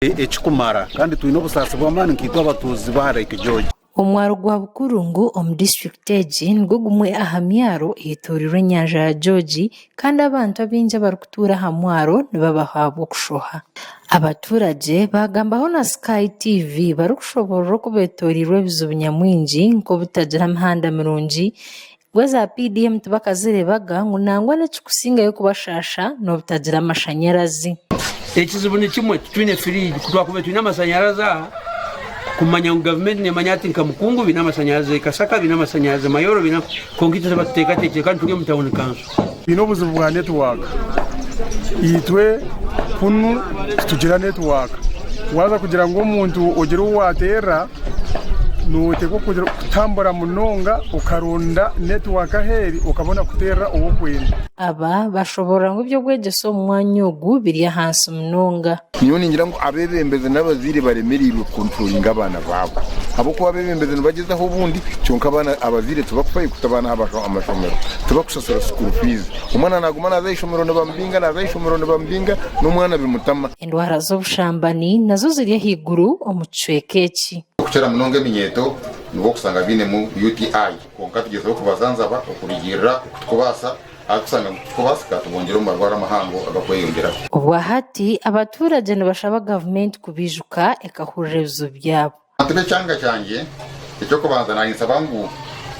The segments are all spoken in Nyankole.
Ekikumara kandi twine obusaasi bw'amaani nkaitwe abatuuzi ba Lake George. Omwaro gwa Bukurungu omu disiturikiti egi nigwo gumwe aha myaro eyetoreirwe enyanja ya George kandi abantu abaingi abarikutuura aha mwaro nibabaho ahabw'okushoha. Abaturage baagambaho na Sky TV barikushoborora oku betoreirwe ebizibu nyamwingi nk'obutagira mihanda mirungi, ngu eza PDM tibakazireebaga ngu nangwa n'ekirikusingayo kubashaasha n'obutagira amashanyarazi. Ekizibu ni kimwe, titwine firiigi. Ku twakubaire twine amashanyarazi aha, kumanya ngu gavumenti neemanya ati nka Mukungu baine amashanyarazi, Kasaka baine amashanyarazi, Mayoro baine, kwonka itwe tibatuteekateekire kandi turi omu tawuni kanso. Twine obuzibu bwa netiwaaka. Itwe kunu titugira netiwaaka. Waaza kugira ngu omuntu ogire ou waateerera, nooteekwa kutambura munonga okaronda netiwaaka ahu eri okabona kuteerera ou orikwenda. Aba bashoboorora ngu eby'obwegyese omu mwanya ogu biri ahansi munonga. Nyowe ningira ngu abeebembezi n'abazaire baremereirwe kukonturoringa abaana baabo ahabw'okuba abeebembezi nibagyezaho obundi kyonka abaana abazaire tibakufayo kuta abaana aha amashomero, tibakushashura sukuru fiizi. Omwana naaguma naaza aha ishomero nibamubinga, naaza aha ishomero nibamubinga n'omwana bimutama. Endwara z'obushambani nazo ziri ahaiguru omu kicweka eki. Okukira munonga eminyeeto nibo okusanga bainemu UTI kwonka tugyezeho kubazanzaba okurugiirira oku tukubaasa ahu tukusanga ngu tikubaasika tubongyere omu marwaro amahango agakweyongyeraho. Obwahati abaturage nibashaba gavumenti kubaijuka ekahurira ebizibu byabo. Abantu b'ekyanga kyangye, eky'okubanza naayinsaba ngu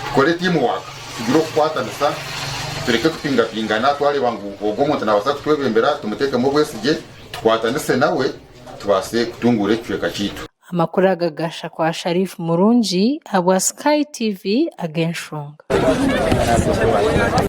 tukore team work, tugire okukwatanisa, tureke kupingapingana, twareeba ngu ogu omuntu naabaasa kutwebembera tumuteekemu obwesigye, tukwatanise nawe tubaase kutunguura ekicweka kyaitu. Amakuru aga gasha kwa Sharif Murungi ahabwa Sky TV ag'enshonga.